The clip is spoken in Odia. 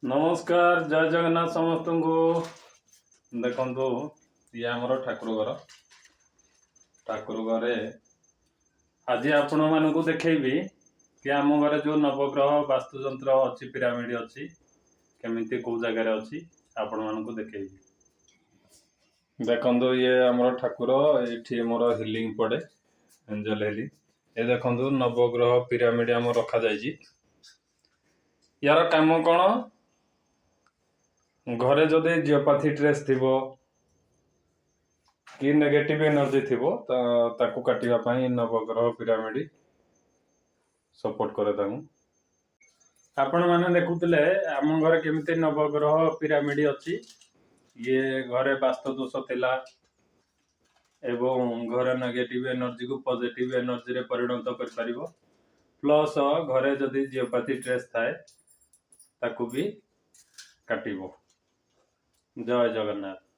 ନମସ୍କାର, ଜୟ ଜଗନ୍ନାଥ ସମସ୍ତଙ୍କୁ। ଦେଖନ୍ତୁ, ଇଏ ଆମର ଠାକୁର ଘର। ଠାକୁର ଘରେ ଆଜି ଆପଣମାନଙ୍କୁ ଦେଖେଇବି କି ଆମ ଘରେ ଯେଉଁ ନବଗ୍ରହ ବାସ୍ତୁଯନ୍ତ୍ର ଅଛି, ପିରାମିଡ଼ ଅଛି, କେମିତି କେଉଁ ଜାଗାରେ ଅଛି, ଆପଣମାନଙ୍କୁ ଦେଖେଇବି। ଦେଖନ୍ତୁ, ଇଏ ଆମର ଠାକୁର। ଏଇଠି ମୋର ହିଲିଂ ପଡ଼େ, ଏଞ୍ଜଲ ହିଲିଂ। ଏ ଦେଖନ୍ତୁ, ନବଗ୍ରହ ପିରାମିଡ଼ ଆମର ରଖାଯାଇଛି। ୟାର କାମ କ'ଣ? ଘରେ ଯଦି ଜିଓପାଥି ଟ୍ରେସ୍ ଥିବ କି ନେଗେଟିଭ ଏନର୍ଜି ଥିବ, ତାକୁ କାଟିବା ପାଇଁ ନବଗ୍ରହ ପିରାମିଡ଼ ସପୋର୍ଟ କରେ ତାଙ୍କୁ। ଆପଣମାନେ ଦେଖୁଥିଲେ ଆମ ଘରେ କେମିତି ନବଗ୍ରହ ପିରାମିଡ଼ ଅଛି। ଇଏ ଘରେ ବାସ୍ତୁ ଦୋଷ ଥିଲା ଏବଂ ଘରେ ନେଗେଟିଭ ଏନର୍ଜିକୁ ପଜିଟିଭ ଏନର୍ଜିରେ ପରିଣତ କରିପାରିବ। ପ୍ଲସ୍ ଘରେ ଯଦି ଜିଓପାଥି ଟ୍ରେସ୍ ଥାଏ, ତାକୁ ବି କାଟିବ। ଜୟ ଜଗନ୍ନାଥ।